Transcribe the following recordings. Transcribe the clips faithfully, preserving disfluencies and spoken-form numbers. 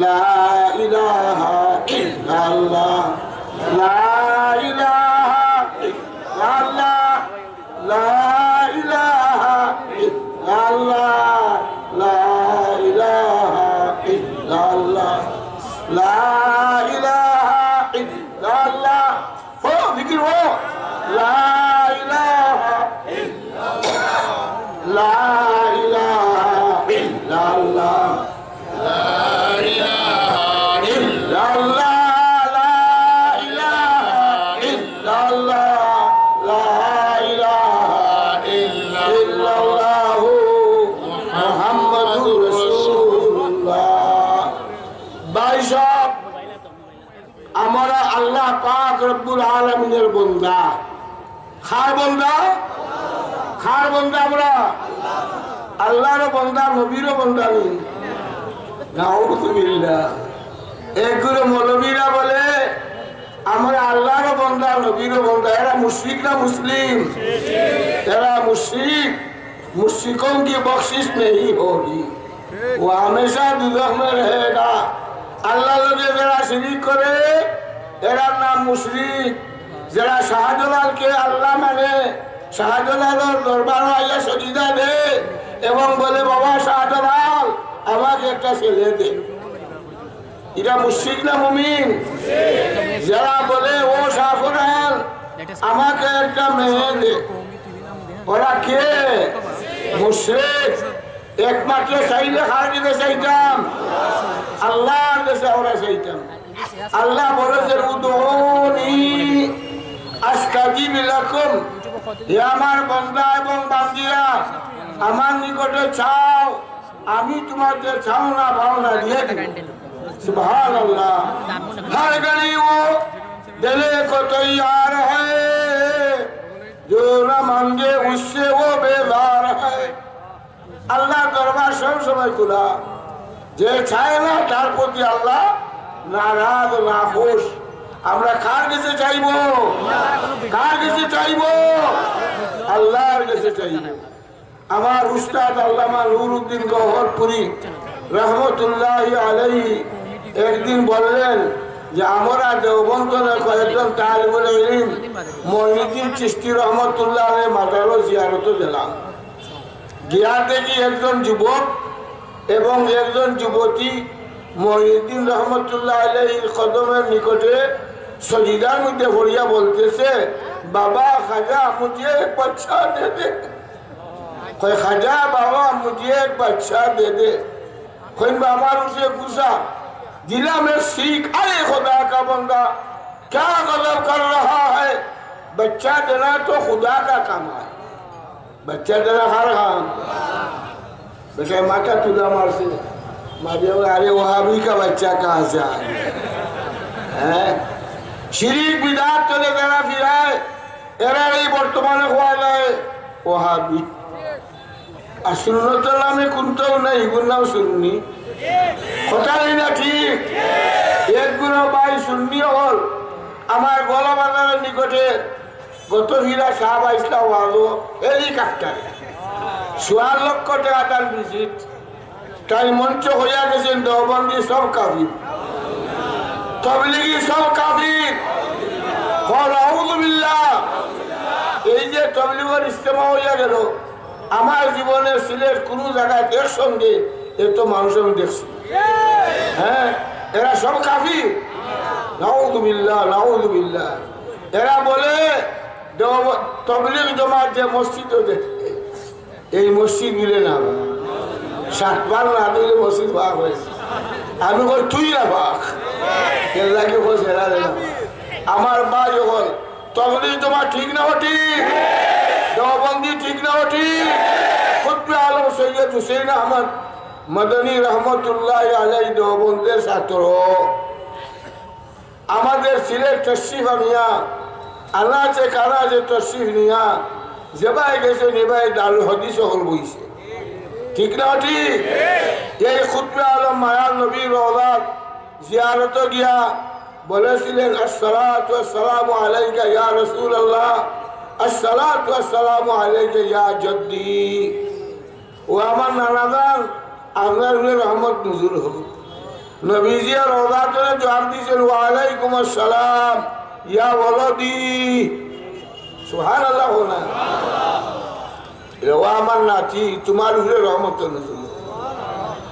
لا إله إلا الله. لا إله إلا الله. لا إله إلا الله. لا إله إلا الله. لا إله إلا الله. لا إله إلا الله. لا إله إلا الله. لا إله إلا الله. لا إله إلا الله. لا إله إلا الله. محمد رسول الله. ভাই সাহেব, আমরা আল্লাহ পাক রব্বুল আলামিনের বন্দা। কার বন্দা? কার বন্দা আমরা? আল্লাহরও বন্দা, নবীরও বন্দা নি? নাউজুবিল্লাহ। এগুলো মৌলবীরা বলে, "আমরা আল্লাহরও বন্দা, নবীরও বন্দা।" এরা মুশরিক না মুসলিম? এরা মুশরিক। मुश्रिकों की बख्शिश नहीं होगी, वो हमेशा दोजख में रहेगा। আল্লাহর লগে যারা শিরিক করে, এরার নাম মুশরিক। যারা শাহজালালকে আল্লাহ মানে, শাহজালালর দরবারো আইয়া সজিদা দেয় এবং বলে, "বাবা শাহজালাল, আমাকে একটা ছেলে দে।" এরা মুশরিক না মুমিন? যারা বলে, "ও শাহজালাল, আমাকে একটা মেয়ে দে।" ওরা কে? মুশরিক। একমাত্র চাইলে কার কাছে চাইতাম? আল্লাহর কাছে আমরা চাইতাম। আল্লাহ বলেছেন, "উদউনি আস্তাজিব লাকুম।" হে আমার বান্দা এবং বান্দিরা, আমার নিকটে চাও, আমি তোমাদের চাওনা পাওনা দিয়ে দিব। সুবহানাল্লাহ। हर घड़ी वो देने को तैयार है, जो न मांगे उससे वो बेजार है। আল্লাহর দরবার সব সময় খোলা। যে চায় না, তার প্রতি আল্লাহ নারাজ, নাখুশ। আমরা কার কাছে চাইব? কার কাছে চাইব? আল্লাহর কাছে চাইব। আমার উস্তাদ আল্লামা নুরউদ্দিন গওহরপুরী রহমতুল্লাহি আলাইহি একদিন বললেন যে, "আমরা দেওবন্দ থনে কয়েকজন তালিবুল ইলম মঈনুদ্দিন চিশতি রহমতুল্লাহ আলাইহির মাজারো জিয়ারতো গেলাম। গিয়া দেখি একজন যুবক এবং একজন যুবতী মঈনুদ্দিন রহমতুল্লাহ আলাইহির কদমের নিকটে সজিদার মধ্যে পড়িয়া বলতেছে, 'বাবা খাজা, মুঝে এক বাচ্চা দে দে।'" কয়, "খাজা বাবা, মুঝে এক বাচ্চা দে দে।" কইন, "বাবার উঠে গুসা, দিলাম এক শিখ, আরে খোদা কা বন্দা, ক্যা গজব কর রহা হ্যায়? বাচ্চা দেনা তো খোদা কা কাম হ্যায়।" বাচ্চা দেনা কার কাম? বেটায় মাথা তুলা মারছে, মারিয়া বলে, "আরে ওহাবি কা বাচ্চা কাহা সে আ গয়া?" হ্যাঁ, শিরিক বিদআত করে যারা ফিরায়, এরারে বর্তমানে কওয়া যায় ওহাবি। আর সুন্নতর নামে কুন্তাও নাই, ইগুর নাম সুন্নি। কথা নাই না ঠিক? একগুলো ভাই সুন্নি অকল আমার গোয়ালা বাজারের নিকটে গত ফিরা সাব আইছলা ওয়াজো হেলিকপ্টারে। সোয়া লক্ষ টেকা তার ভিজিট। তাইন মঞ্চো কইয়া গেছইন, "দেওবন্দি সব কাফির, তবলিগি সব কাফির।" কও, "আউযুবিল্লাহ।" এই যে তবলিগর ইজতেমা অইয়া গেল, আমার জীবনে সিলেট কুনু জাগাত একসঙ্গে এত মানুষ আমি দেখছি। হ্যাঁ, এরা সব কাফির। নাউযুবিল্লাহ, নাউযুবিল্লাহ। এরা বলে, দেওব-, তবলিগ জমাত যে মসজিদো দেয়, এই মসজিদ মিলে না। সাতবার না দিলে মসজিদ ভাগ হয়। আমি কই, "তুই না ভাগ।" এর লাগে কই, "সেরা রে না।" আমার ভাই অকল, তবলিগ জমাত ঠিক না ঠিক? দেওবন্দি ঠিক না ঠিক? কুতুবে আলম সৈয়দ হুসেন আহমদ মদনী রহমতুল্লাহ আলাই দেওবন্দের ছাত্র। আমাদের সিলেট তশরিফ আনিয়া, আনাচে কানাচে তশরিফ নিয়া, যেবায় গেছে নিবায় দারুল হাদিস অকল বইছে। ঠিক না ঠিক? এই কুতুবে আলম মায়ার নবীর রওজাত জিয়ারতো গিয়া বলেছিলেন, "আসসালাতু আসসালামু আলাইকা ইয়া রাসূলুল্লাহ, আসসালাতু আসসালামু আলাইকা ইয়া জাদ্দি।" ও আমার নানা জান, আপনার উপরে রহমত নজুল হোক। নবীজিয়ে রওজা তনে জবাব দিছইন, "ওয়ালাইকুম আসসালাম, ইয়া ওয়ালাদি।" সুবহানাল্লাহ কও না? এ ও আমার নাতি, তুমার উপরে রহমত নজুল।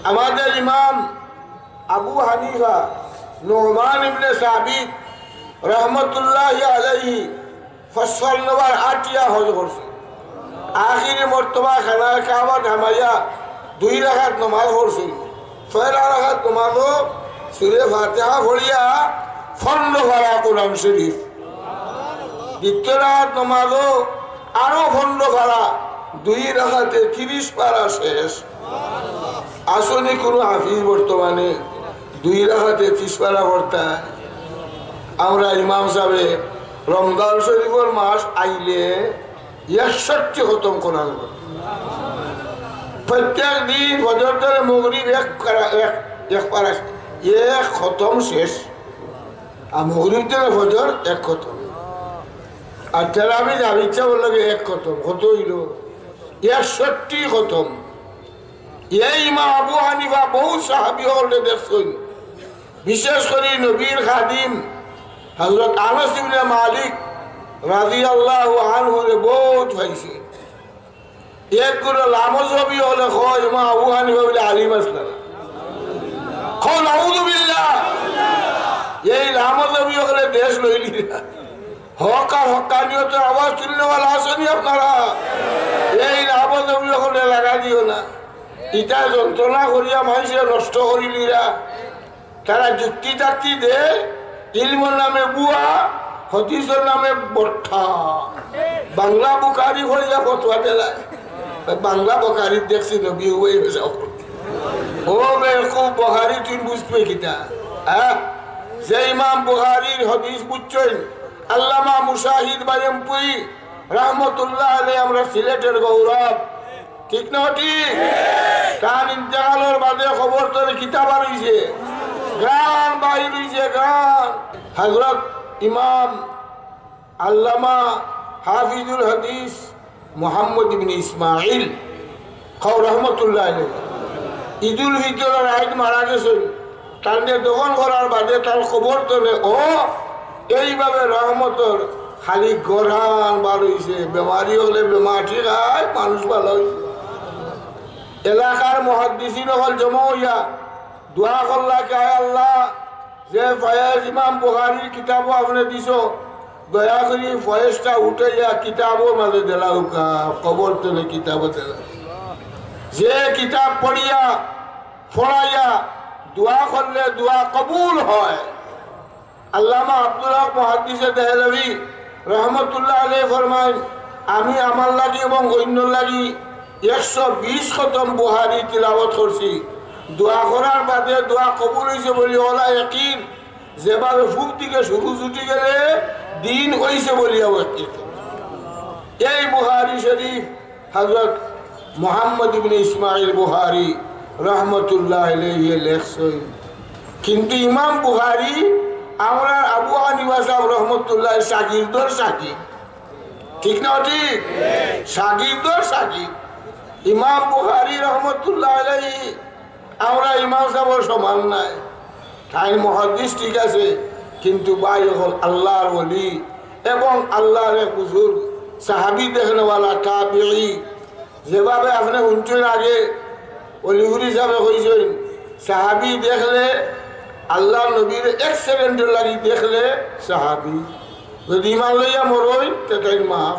আমাদের ইমাম আবু হানিফা, নুমান ইবনে সাবিত রহমতুল্লাহি আলাইহি পঞ্চান্ন বার আটিয়া হজ করছইন। আখিরি মর্তবা খানায়ে কাবাত হামাইয়া দুই রাকাত নমাজ পড়ছইন। ছয় রাকাত নমাজো সুরে ফাতিহা পড়িয়া পনরো পারা কোরআন শরীফ। দ্বিতীয় রাকাত নমাজো আরো পনরো পারা, দুই রাকাতে তিরিশ পারা শেষ। আছনি কুনু হাফিজ বর্তমানে দুই রাকাতে তিরিশ পারা পড়তা? আমরা ইমাম সাবে রমজান শরীফর মাস আইলে একষট্টি খতম কোরআন পড়ে। প্রত্যেক দিন ফজর তনে মগরিব এক পারা, এক, এক পারা, এক খতম শেষ। আর মগরিব তনে ফজর এক খতম। আর তেরাবি যার ইচ্ছা বললে এক খতম, কত অইল? একষট্টি খতম। এই ইমাম আবু হানিফা বহুত সাহাবী অকলরে দেখছইন, বিশেষ করি নবীর খাদিম হযরত আনাস ইবনে মালিক রাদিয়াল্লাহু আনহুরে বহুত পাইছে। এক গুরু লামজহবি অকলে কয়, ইমাম আবু হানিফা বুলে আলিম আছলা না। কও নাউজুবিল্লাহ। এই লামজহবি অকলে দেশ লইলিরা। হক আর হক্কানিয়তর আওয়াজ তুলনেওয়ালা আছনি আপনারা? এই লামজহবি অকলে লাগা দিও না। ইতা যন্ত্রণা করিয়া মানষরে নষ্ট করিলিরা। তারা যুক্তি-টাক্তি দেয়, ইলমর নামে ভুয়া, হাদিসর নামে বট্টা। বাংলা বুখারি পড়িয়া ফতোয়া দিলা। বাংলা বুখারি দেখছি নবী হয়ে যাও। ও বেকুব বুখারি, তুই বুঝবে কিতা? হ্যাঁ? যে ইমাম বুখারির হাদিস বুঝছইন, আল্লামা মুজাহিদ বায়ানপুরী রহমতুল্লাহ আলাইহি, আমরা সিলেটের গৌরব, ঠিক না ঠিক? তান ইন্তেকালর বাদে খবর তনে কিতা বার অইছে, গান বাইর অইছে, গান। হযরত ইমাম আল্লামা হাফিজুল হাদিস মুহাম্মদ ইবনে ইসমাইল খাও রহমতুল্লাহ আলাইহি, ঈদুল ফিতরর রাইত মারা গেছইন। তানরে দফন করার বাদে তান খবর তনে ও এইভাবে রহমতর খালি গরান বার অইছে। বেমারি অকলে বেমার ঠিক অয়, মানুষ ভালা অইছে। এলাকার মুহাদ্দিসিন অকল জমা অইয়া দোয়া করলা কি, "আয় আল্লাহ, যে ফয়েজ ইমাম বুখারির কিতাবো আপনে দিছো, দয়া করি ফয়েজটা উঠাইয়া কিতাবর মাঝে দিলাউক্কা, খবর তনে কিতাবো দিলাউক্কা।" যে কিতাব পড়িয়া, পড়াইয়া দোয়া করলে দোয়া কবুল হয়। আল্লামা আব্দুল হক মুহাদ্দিসে দেহলভী রহমতুল্লাহ আলাইহি ফরমাইন, "আমি আমার লাগি এবং অন্যর লাগি একশো বিশ খতম বুখারি তিলাওয়াত করছি। দোয়া করার বাদে দোয়া কবুল অইছে বলি অলা ইয়াকিন, যেভাবে ফুক দিকে সূরুজ উঠি গেলে দিন অইছে বলিয়াও ইয়াকিন।" এই বুখারি শরীফ হযরত মুহাম্মদ ইবনে ইসমাইল বুখারি রহমতুল্লাহ আলাইহি লেখছইন। কিন্তু ইমাম বুখারি আমরার আবু হানিফা সাহেব রহমতুল্লাহ শাগির্দর শাগির্দ, ঠিক না ঠিক? শাগির্দর শাগির্দ। ইমাম বুখারি রহমতুল্লাহ আলাইহি আমরা ইমাম সাহেবর সমান নায়। তাইন মুহাদ্দিস ঠিক আছে, কিন্তু ভাই অকল আল্লাহর ওলি এবং আল্লাহর এক বুজুর্গ সাহাবী দেখনেওয়ালা তাবিঈ। যেভাবে আপনে হুনছইন আগে অলিপুরি সাহেবে কইছইন, সাহাবী দেখলে, আল্লাহর নবীরে এক সেকেন্ডর লাগি দেখলে সাহাবী, যদি ইমান লইয়া মরইন তে তাইন মাফ।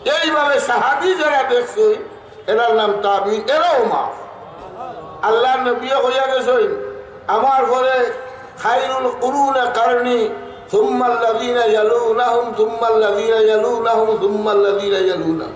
এইভাবে সাহাবী যারা দেখছইন এরার নাম তাবিঈন, এরাও মাফ। আল্লাহর নবীয়ে কইয়া গেছইন, "আমার পরে খায়রুল কুরুনি কারনি, সুম্মাল্লাযীনা ইয়ালুনাহুম, সুম্মাল্লাযীনা ইয়ালুনাহুম, সুম্মাল্লাযীনা ইয়ালুনাহুম।"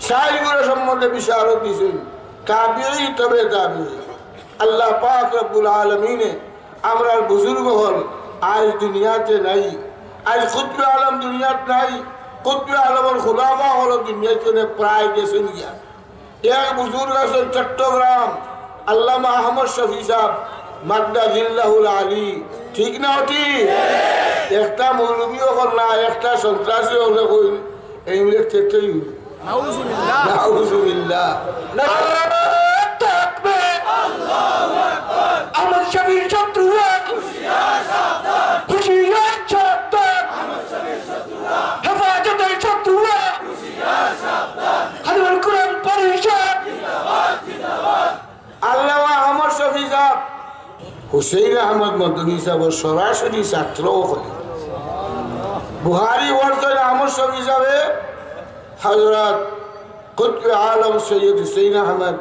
চাইর গুরু সম্বন্ধে বিশারদ দিছইন, তাবিঈ, তবে তাবিঈ। আল্লাহ পাক রব্বুল আলামিনে আমরার বুজুর্গ অকল আইজ দুনিয়াতে নাই, আইজ কুতবে আলম দুনিয়াত নাই, কুতবে আলমর খুলাফা অকল দুনিয়াত থনে প্রায় গেছইন গিয়া। এক বুজুর্গ আছইন চট্টগ্রাম, আল্লামা আহমদ শফি সাহেব, মাদ্দা জিল্লাহুল আলী, ঠিক না ঠিক? একটা মৌলবী অকল না, একটা সন্ত্রাসী অকলে কইন, এই মিলে চেষ্টাই হইল। নাউজুবিল্লাহ। নাউজুবিল্লাহ। নারায়ে তাকবীর। আহমদ শফির শত্রু হুসেইন আহমদ মদনী সাহেবর সরাসরি ছাত্র অকলে। বুখারী পড়ছইন আহমদ শফি সাহেবে, হযরত কুতবে আলম সৈয়দ হুসেইন আহমদ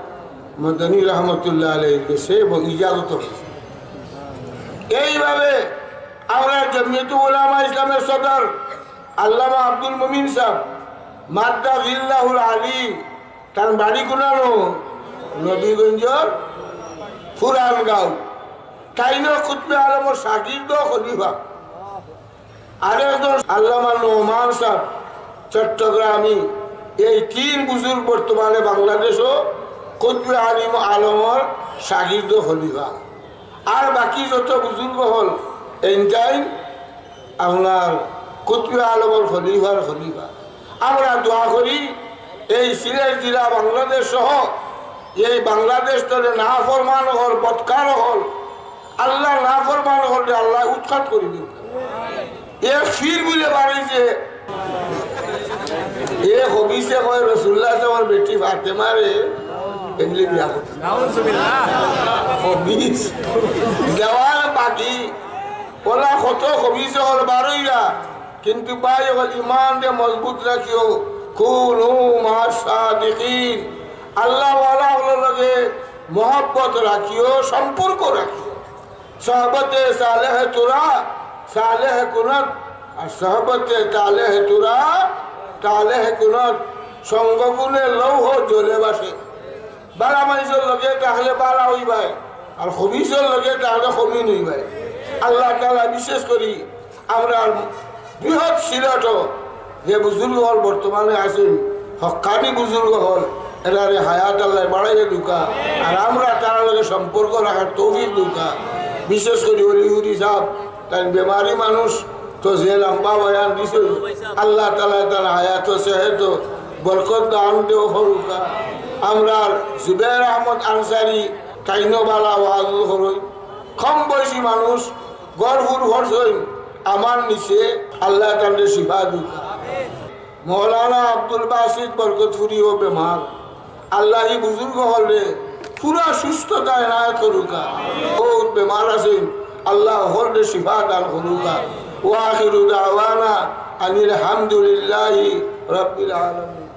মদনী রহমতুল্লাহ আলাইহির গেছে এবং ইজাজত অইছে। এইভাবে আমরা জমিয়ত উলামা ইসলামের সদর আল্লামা আব্দুল মুমিন সাহেব, মাদ্দা জিল্লাহুল আলী, তান বাড়ি কুনানো? নবীগঞ্জর পুরান গাঁও। তাইনও কুতবে আলমর শাগির্দ খলিফা। আরেকজন আল্লামা নোমান সাহেব চট্টগ্রামী। এই তিন বুজুর্গ বর্তমানে বাংলাদেশও কুতবে আলিম আলমর শাগির্দ খলিফা। আর বাকি যত বুজুর্গ অকল, এইন তাইন আপনার কুতবে আলমর খলিফার খলিফা। আমরা দোয়া করি এই সিলেট জেলা, বাংলাদেশ সহ এই বাংলাদেশ তনে নাফরমান অকল, বদকার অকল, আল্লার নাফরমান অকলরে আল্লায় উৎখাত করি দিউক। এ ফির বুলে বাড়ি যে এ খবিসে কয় রসুল্লাহ সাহেবর বেটি ফাতেমারে এমনি বিয়া করছে। খবিস। দেওয়াল বাকি। ওলা কত খবিস অকল বারইরা, কিন্তু ভাই অকল ইমানরে মজবুত রাখিও। কুনু মা'আস সাদিকিন। আল্লাহওয়ালা অকলর লগে মহব্বত রাখিও, সম্পর্ক রাখিও। সহবতে সালেহ তুরা সালেহ কুনত, আর সহবতে তালেহ তুরা তালেহ কুনত। সঙ্গগুণে লৌহ জ্বলে বাসে। বালা মানষর লগে থাকলে বালা অইবায়, আর খবিসর লগে থাকলে খবিস অইবায়। আল্লাহ তাআলা বিশেষ করি আমরার বৃহৎ সিলেটো যে বুজুর্গ অকল বর্তমানে আছইন, হক্কানি বুজুর্গ অকল, এরারে হায়াত আল্লায় বাড়াইয়া দেউক্কা, আর আমরা তারার লগে সম্পর্ক রাখার তৌফিক দেউক্কা। বিশেষ করি অলি হুরি সাহেব, তাইন বেমারি মানুষ, তো যে লম্বা বয়ান দিছইন, আল্লাহ তাআলায় তান হায়াতো সেহতো বরকত দান দেও করুক্কা। আমরার জুবের আহমদ আনসারী, তাইনও বালা ওয়াজ করইন, কম বয়সী মানুষ, গড় হুর করছইন আমার নিচে, আল্লায় তানরে শিফা দেউক্কা। মৌলানা আব্দুল বাসিত বরকতপুরীও বেমার, আল্লায় ই বুজুর্গ অকলরে পুরা সুস্থতা এনায়েত করুক্কা। বউত বেমার আছইন, আল্লায় অকলরে শিফা দান করুক্কা। ওয়া আখিরু দাওয়ানা আনিল হামদুলিল্লাহি রাব্বিল আলামিন।